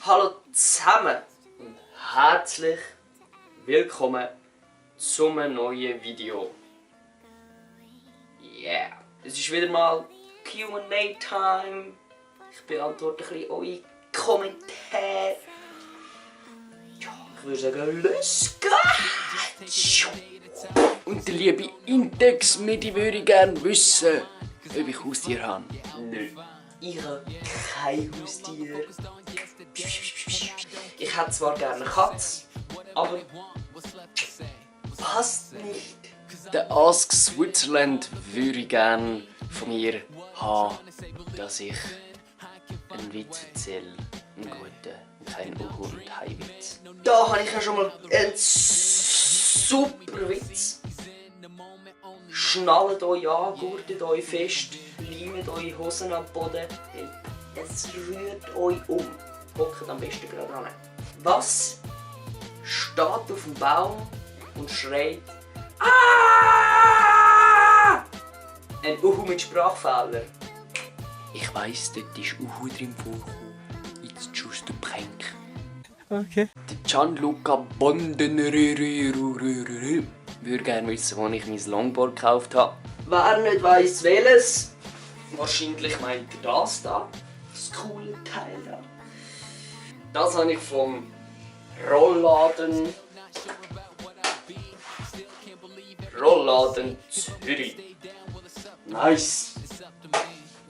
Hallo zusammen und herzlich willkommen zum neuen Video. Yeah, es ist wieder mal Q&A-Time. Ich beantworte ein bisschen eure Kommentare. Ja, ich würde sagen, let's go! Und der liebe Index-Medi würde gerne wissen, ob ich Haustier habe. Nein, ich habe kein Haustier. Ich hätte zwar gerne eine Katze, aber passt nicht. Der Ask Switzerland würde gerne von mir haben, dass ich einen Witz erzähle. Einen guten, keinen Uhu- und Hai-Witz. Da habe ich ja schon mal einen super Witz. Schnallt euch an, gurtet euch fest, leimt eure Hosen am Boden. Es rührt euch um. Hockt am besten gerade an. Was steht auf dem Baum und schreit «Ah!» Ein Uhu mit Sprachfehler. Ich weiss, dort ist Uhu drin vorgekommen. It's just a prank. Okay. Der Gianluca Bondenrürürürürürü würde gerne wissen, wo ich mein Longboard gekauft habe. Wer nicht weiss welches, wahrscheinlich meint ihr das da. Das coole Teil da. Das habe ich vom Rollladen Zürich. Nice!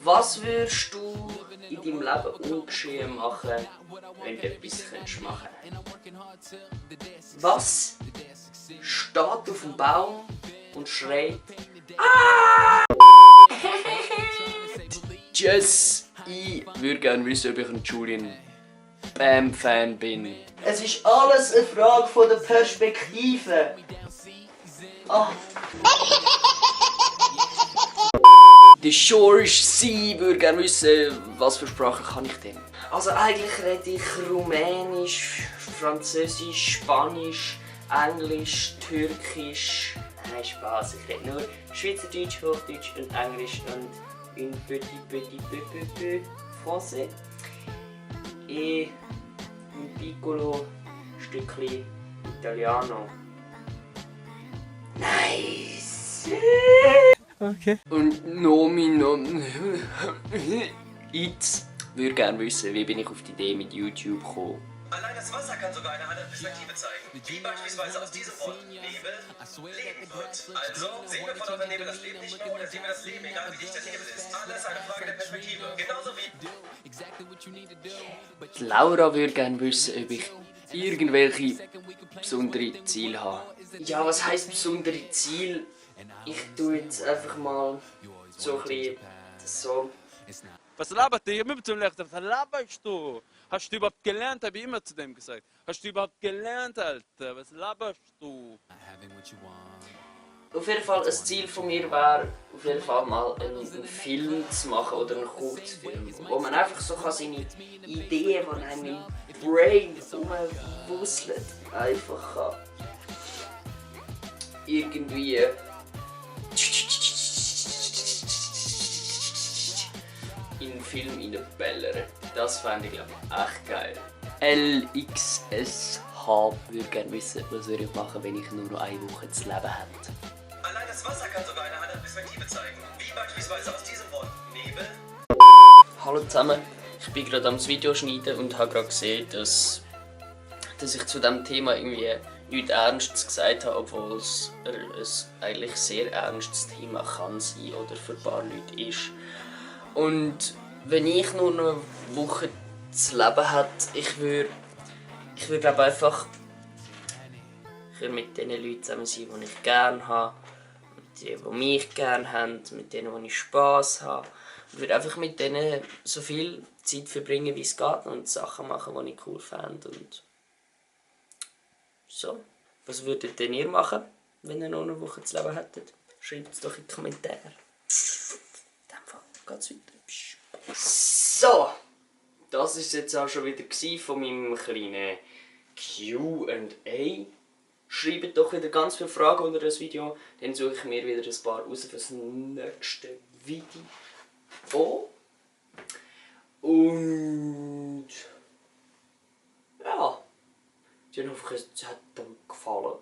Was würdest du in deinem Leben ungeschehen machen, wenn du etwas machen könntest? Was steht auf dem Baum und schreit «Ah!» Tschüss! Ich würde gerne wissen, ob ich ein Julian Bam-Fan bin. Es ist alles eine Frage von der Perspektive. Ah. Der George C. würde gerne wissen, was für Sprachen kann ich denn? Also eigentlich rede ich Rumänisch, Französisch, Spanisch, Englisch, Türkisch. Nein, Spaß, ich rede nur Schweizerdeutsch, Hochdeutsch und Englisch und un petit Français. E un piccolo Stückchen Italiano. Nice! Okay. Und Nomino Itz würde gerne wissen, wie bin ich auf die Idee mit YouTube gekommen. Allein das Wasser kann sogar eine andere Perspektive zeigen. Wie beispielsweise aus diesem Wort Nebel Leben wird. Also sehen wir von unter Nebel das Leben nicht mehr oder sehen wir das Leben, egal wie dicht der Nebel ist. Alles eine Frage der Perspektive. Genauso wie... Die Laura würde gerne wissen, ob ich irgendwelche besondere Ziele habe. Ja, was heisst besondere Ziele? Ich tue jetzt einfach mal so ein bisschen so... Was labert ihr? Immer zum Lächeln. Was laberst du? Hast du überhaupt gelernt? Habe ich immer zu dem gesagt. Hast du überhaupt gelernt, Alter? Was laberst du? Auf jeden Fall ein Ziel von mir wäre, auf jeden Fall mal einen Film zu machen oder einen Kurzfilm, wo man einfach so seine Ideen, die einem im Brain rumwuseln, einfach kann irgendwie in einen Film reinballern. Das fände ich, glaube ich, echt geil. LXSH würde gerne wissen, was würde ich machen, wenn ich nur noch eine Woche zu leben hätte. Allein das Wasser kann sogar eine andere Perspektive zeigen. Wie beispielsweise aus diesem Wort Nebel. Hallo zusammen, ich bin gerade am Video schneiden und habe gerade gesehen, dass ich zu diesem Thema irgendwie nichts Ernstes gesagt habe, obwohl es ein eigentlich sehr ernstes Thema kann sein oder für ein paar Leute ist. Und wenn ich nur noch eine Woche zu leben hätte, ich würde glaube einfach mit den Leuten zusammen sein, die ich gerne habe, mit denen, die mich gerne haben, mit denen, die ich Spass habe. Ich würde einfach mit denen so viel Zeit verbringen, wie es geht und Sachen machen, die ich cool fände. Und so. Was würdet denn ihr machen, wenn ihr noch eine Woche zu leben hättet? Schreibt es doch in die Kommentare. In dem Fall geht's weiter. So, das war jetzt auch schon wieder von meinem kleinen Q&A. Schreibt doch wieder ganz viele Fragen unter das Video, dann suche ich mir wieder ein paar raus für das nächste Video. Und Die haben einfach gesagt, es hat ihm gefallen.